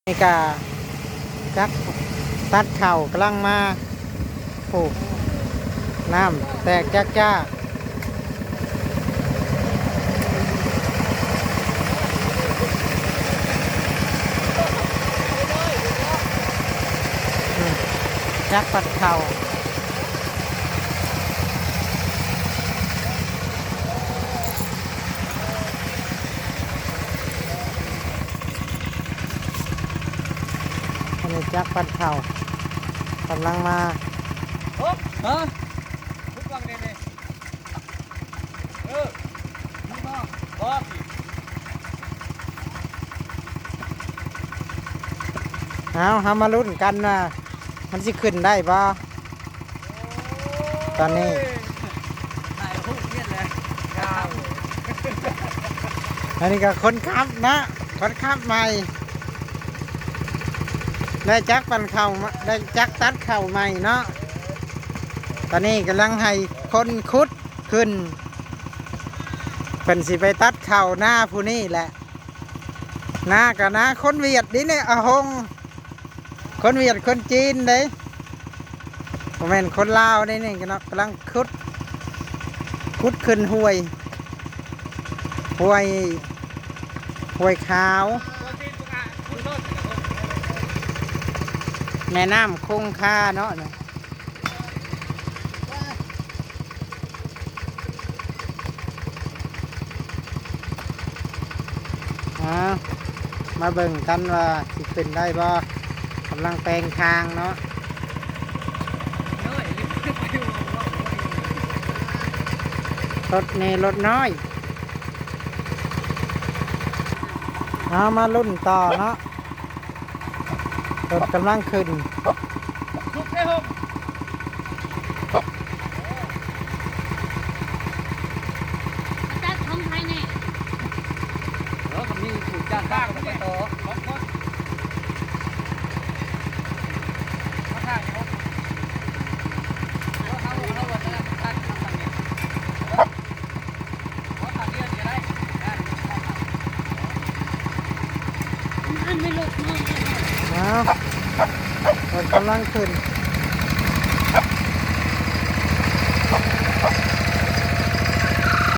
ນີ້ກະຈັກຕັດເຂົ້າກຳລັງມາ. ໂອ້ ນ້ຳແຕກຈາກໆ. ອືມ ຈັກປັດເຂົ້າ. ອັນນີ້ຈັກປັດເຂົ້າກຳລັງມາ. ຮະ? ພຸດວັງແນ່ໆ. ເອີ ມີບໍ່? ບໍ່. ເອົາ ເຮົາມາລຸ້ນກັນວ່າມັນຊິຂຶ້ນໄດ້ບໍ່? ຕອນນີ້ ໂອ້ຍ ຖ່າຍຮູບເຮັດເລີຍ. ອັນນີ້ກໍຄົນຂັບເນາະ ຄົນຂັບໃໝ່ ໄດ້ຈັກປັ້ນເຂົ້າ ໄດ້ຈັກຕັດເຂົ້າໃໝ່ເນາະ. ຕອນນີ້ກຳລັງໃຫ້ຄົນຂຸດຂຶ້ນ ເພິ່ນຊິໄປຕັດເຂົ້ານາຜູ້ນີ້ແຫຼະ. ນາກໍນາຄົນຫວຽດເດ້ນີ້ ອາຫົງ ຄົນຫວຽດຄົນຈີນເດ້ ບໍ່ແມ່ນຄົນລາວເດ້ນີ້ເນາະ. ກຳລັງຂຸດ ຂຸດຂຶ້ນຫ້ວຍ ຫ້ວຍ ຫ້ວຍຂາວ ແມ່ນ້ຳຄົງຄາເນາະ. ເອົາ ມາເບິ່ງກັນວ່າຊິຂຶ້ນໄດ້ບໍ່ ກຳລັງແປງທາງເນາະ. ລົດນີ້ລົດນ້ອຍ. ເອົາ ມາລຸ້ນຕໍ່ເນາະ. ລົດກຳລັງຂຶ້ນ. ສຸກເດ້ຫົມ ຈັກຂອງໃຜແນ່? ເອີ ກໍມີຜູ້ຈ້າງ ຈ້າງໄປຕໍ່ ສອງຄົນ ມາທາງນີ້ ເຮົາ ເຮົາ ເຮົາວ່າຈະໄດ້ທາງນີ້. ເອົາ ເພິ່ນກຳລັງຂຶ້ນ.